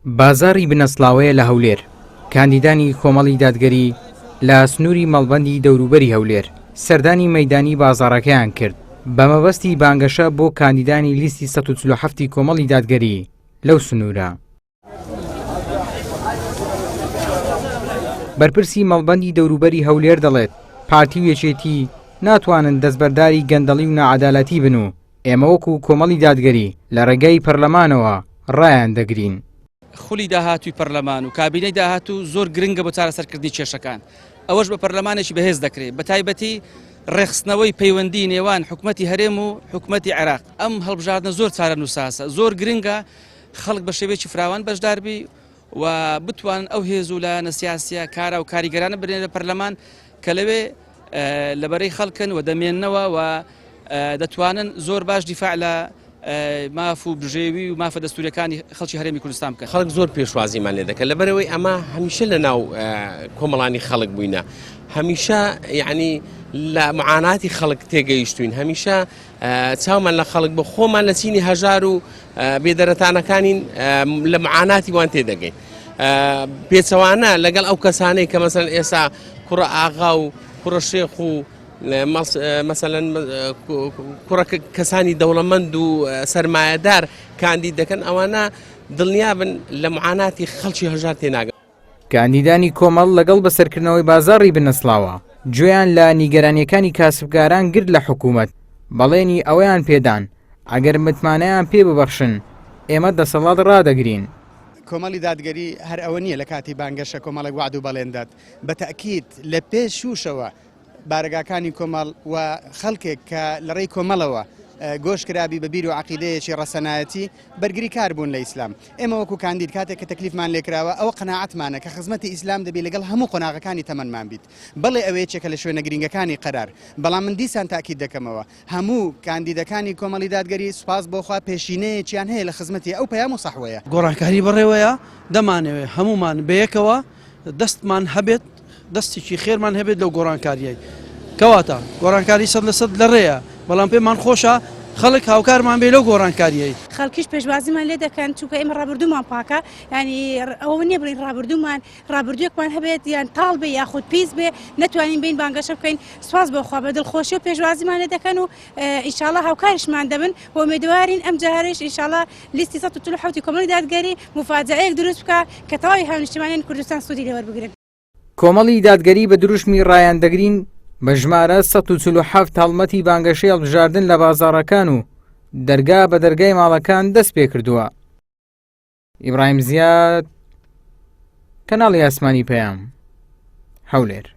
بازاڕی بنەسڵاوەیە لە هەولێر، کاندیدانی کۆمەڵی دادگەری لە سنووری مەڵبەندی دەوروبەری هەولێر سەردانی مەیدانی بازاڕەکەیان کرد بە مەبەستی بانگەشە بۆ کاندیدانی لیستی 147 ی کۆمەڵی دادگەری لەو سنوورە. بەرپرسی مەڵبەندی دەوروبەری هەولێر دەڵێت، پارتی و یەکێتی ناتوانن دەستبەرداری گەندەڵی و ناعەدالەتی بن و ئێمە وەکو کۆمەڵی دادگەری لە ڕێگای پەرلەمانەوە ڕایان دەگرین. خولی داهاتووی پەرلەمان و کابینەی داهاتوو زۆر گرنگە بۆ چارەسەرکردنی کێشەکان، ئەوەش بە پەرلەمانێکی بەهێز دەکرێت، بەتایبەتی ڕێکخستنەوەی پەیوەندی نێوان حکومەتی هەرێم و حکومەتی عێراق. ئەم هەڵبژاردنە زۆر چارەنووسسازە، زۆر گرنگە خەڵک بە شێوەیەکی فراوان بەشداربی و بتوانن ئەو هێز و لایەنە سیاسیە کارا و کاریگەرانە بنێنە پەرلەمان کە لەوێ لە بەرەی خەڵکن و دەمێننەوە و دەتوانن زۆر باش دیفاع لە ماف و بژێوی و مافە دەستوریەکانی خەڵکی هەرێمی کوردستان بکەن. خەڵک زۆر پێشوازیمان لێ دەکەن لەبەرئەوەی ئەمە هەمیشە لە ناو کۆمەڵانی خەڵک بووینە هەمیشە یعنی لە معاناتی خەڵک تێگەیشتوین هەمیشە چاومان لە خەڵک بە خۆمان لە چینی هەژار و بێدەرەتانەکانین لە معاناتی وان تێدەگەین پێچەوانە لەگەڵ ئەو کەسانەی کە مەسەن ئێسا کوڕە ئاغا و کوڕە شێخ و مەسەلەن کوڕە کەسانی دەوڵەمەند و سەرمایەدار کاندید دەکەن ئەوانە دڵنیابن لە معاناتی خەڵکی هەژار تێناگەن. کاندیدانی کۆمەڵ لەگەڵ بەسەرکردنەوەی بازاڕی بنەسڵاوە گوێیان لە نیگەرانییەکانی کاسبکاران گرت لە حکوومەت، بەڵێنی ئەوەیان پێدان ئەگەر متمانەیان پێ ببەخشن ئێمە دەسەڵات ڕادەگرین. کۆمەڵی دادگەری هەر ئەوە نییە لە کاتی بانگەشە کۆمەڵێک وەعد و بەڵێن دات، بە تەئکید لە پێشووشەوە بارەگاکانی کۆمەڵ و خەڵکێک کە لە ڕێی کۆمەڵەوە گۆش کرابی بە بیر و عەقیدەیەکی ڕەسەنایەتی بەرگریکار بوون لە ئیسلام. ئێمە وەکو کاندید کاتێک کە تەکلیفمان لێکراوە ئەوە قەناعەتمانە کە خزمەتی ئیسلام دەبی لەگەڵ هەموو قۆناغەکانی تەمەنمان بیت. بەڵێ ئەوە یەکێکە لە شوێنە گرینگەکانی قەرار. بەڵام من دیسان تاکید دەکەمەوە هەموو کاندیدەکانی کۆمەڵی دادگەری سوپاس بۆ خوا پێشینەیەکیان هەیە لە خزمەتی ئەو پەیام و سەحوەیە. گۆڕانکاری بەڕێوەیە، دەمانەوێت هەموومان بەیەکەوە دەستمان هەبێت دەستێکی خێرمان هەبێت لەو گۆڕانکاریای کەواتە گۆڕانکاری سەد لە سەد لە ڕێیە بەڵام پێمان خۆشە خەڵک هاوکارمان بێ لەو گۆڕانکاریەی. خەڵکیش پێشوازیمان لێ دەکەن چونکە ئێمە ڕابردوومان پاکە یانی ئەوە نییە بڵێین ڕابردوومان ڕابردوویەکمان هەبێت یان تاڵ بێ یاخود پیس بێ نەتوانین بین بانگەشە بکەین سوپاس بۆ خوا بە دڵخۆشی و پێشوازیمان لێ دەکەن و ئینشاڵا هاوکاریشمان دەبن و ئومێدەوارین ئەم جارەیش ئینشاڵا لیستی 147 کۆمەڵی دادگەری موفاجەئەیەک دروست بکا کە تەواوی هاونیشتیمانیانی کوردستان سوودی لێ وەربگرن. کۆمەڵی دادگەری بە دروشمی ڕایاندەگرین بە ژمارە 147 هەڵمەتی بانگەشەی هەڵبژاردن لە بازاڕەکان و دەرگا بە دەرگای ماڵەکان دەست پێکردووە. ئیبراهیم زیاد، کەناڵی ئاسمانی پەیام، هەولێر.